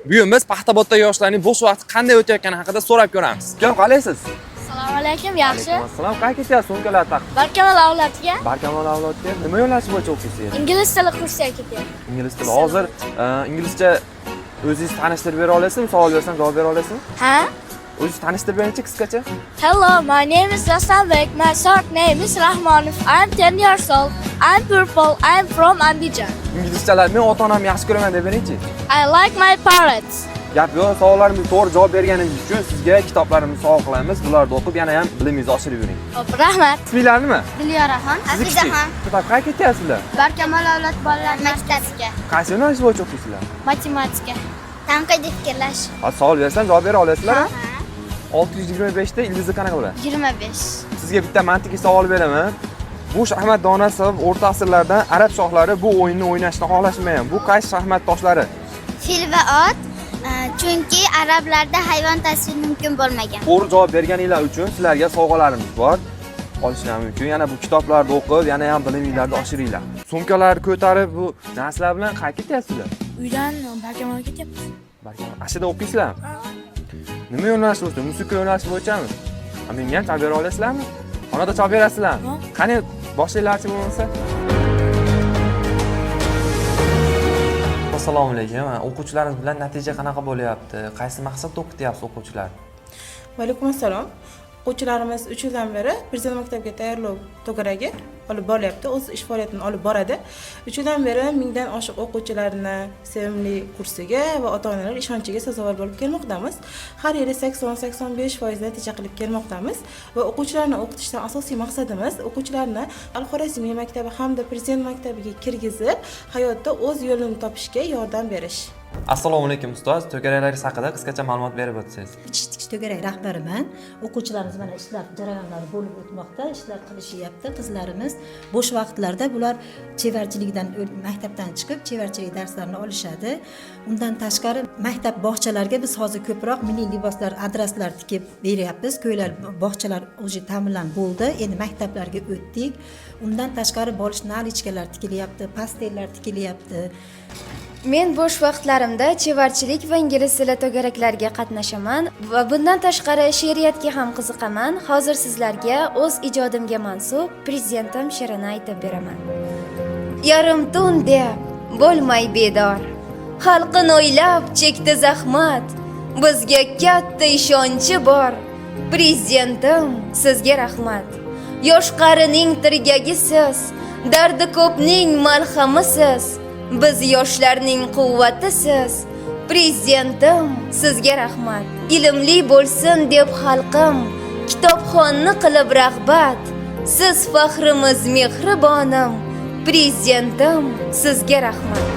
Bugun biz Paxtaobodda yoshlarning bo'sh vaqti qanday o'tayotgani haqida so'rab ko'ramiz. Ukam, qalaysiz? Assalomu alaykum, yaxshi. Alaykum assalom. Qayerga ketyapsiz sumkalar taqib? Barkamol avlodga Barkamol avlodga nima yo'nalish bo'yicha o'qiysiz? Ingliz tili kursiga ketyapman. Ingliz tili. Hozir inglizcha o'zingiz tanishtirib bera olasizmi? Savol bersam javob bera olasizmi? Ha? O'zingiz tanishtirib beringchi qisqacha. Hello, my name is Rastanbek. My short name is Rahmonov. I'm 10 years old. I'm purple. I'm from Andijan. Inglizchalar men ota-onamni yaxshi ko'raman deb beringchi. I like my parents. Gap yo'q, savollarimizga to'g'ri javob berganingiz uchun sizga kitoblarimizni sovg'a qilamiz. Bularni o'qib yana ham bilimingizni oshirib yuring. Hop, rahmat. Isminglar nima? Diloraxon. Sizniki? Qayerga ketyapsizlar? Barkamol avlod bolalar maktabiga. Qaysi yo'nalish bo'yicha o'qiysizlar? Matematika. Tanqidiy fikrlash. Hozir savol bersam javob bera olasizlar? 625 ta ildizi qanaqa bo'ladi? 25. Sizga bitta mantiqiy savol beraman. Bu shaxmat donasi sabab o'rta asrlardan arab shohlari bu o'yinni o'ynashni xohlashmagan. Bu qaysi shaxmat toshlari? Fil va ot, chunki arablarda hayvon tasviri mumkin bo'lmagan. To'g'ri javob berganinglar uchun sizlarga sovg'alarimiz bor. Olishlar mumkin. Yana bu kitoblarni o'qib, yana ham biliminglarni oshiringlar. Sumkalarni ko'tarib bu narsalar bilan qayerga ketyapsizlar? Uydan Barkamolga ketyapmiz. Barkamol. Ashida o'qiysizlarmi? Nima yo'nalish bo'yicha? Musiqa yo'nalishi bo'yichami? Ha, menga ham chalib bera olasizlarmi? Xonada chalib berasizlarmi? Qani, boshlanglarchi bo'lmasa. Assalomu alaykum. O'quvchilarimiz bilan natija qanaqa bo'lyapti? Qaysi maqsadda o'qityapsiz o'quvchilar? Va alaykum assalom. O'quvchilarimiz 3 yildan beri Prezident maktabiga tayyorlov to'garagi olib borilyapti, o'z ish faoliyatini olib boradi. 3 yildan beri 1000 dan oshiq o'quvchilarni sevimli kursiga va ota onalar ishonchiga sazovor bo'lib kelmoqdamiz. Har yili 80-85% natija qilib kelmoqdamiz va o'quvchilarni o'qitishdan asosiy maqsadimiz o'quvchilarni Al Xorazmiy maktabi hamda Prezident maktabiga kirgizib, hayotda o'z yo'lini topishga yordam berish. Assalomu alaykum, ustoz. To'garaklaringiz haqida qisqacha ma'lumot berib o'tsangiz. Bichish tikish to'garak rahbariman. O'quvchilarimiz, mana, ishlar jarayonlari bo'lib o'tmoqda, ishlar qilishyapti qizlarimiz. Bo'sh vaqtlarida bular chevarchilikdan, maktabdan chiqib chevarchilik darslarini olishadi. Undan tashqari maktab, bog'chalarga biz hozir ko'proq milliy liboslar, adraslar tikib beryapmiz. Ko'ylak bog'chalar уже ta'minlanib bo'ldi, endi maktablarga o'tdik. Undan tashqari bolish, наличка lar tikilyapti, pastellar tikilyapti. Men bo'sh vaqtlarimda chevarchilik va ingliz tili to'garaklariga qatnashaman va bundan tashqari she'riyatga ham qiziqaman. Hozir sizlarga o'z ijodimga mansub "Prezidentim" she'rini aytib beraman. Yarim tun deb bo'lmay bedor. Xalqin o'ylab chekdi zahmat. Bizga katta ishonchi bor. Prezidentim, sizga rahmat. Yosh qarining tirgagisiz, dardi ko'pning malhamisiz. Biz yoshlarning quvvatisiz. Prezidentim, sizga rahmat. Ilmli bo'lsin deb xalqim kitobxonni qilib rag'bat. Siz faxrimiz, mehribonim. Prezidentim, sizga rahmat.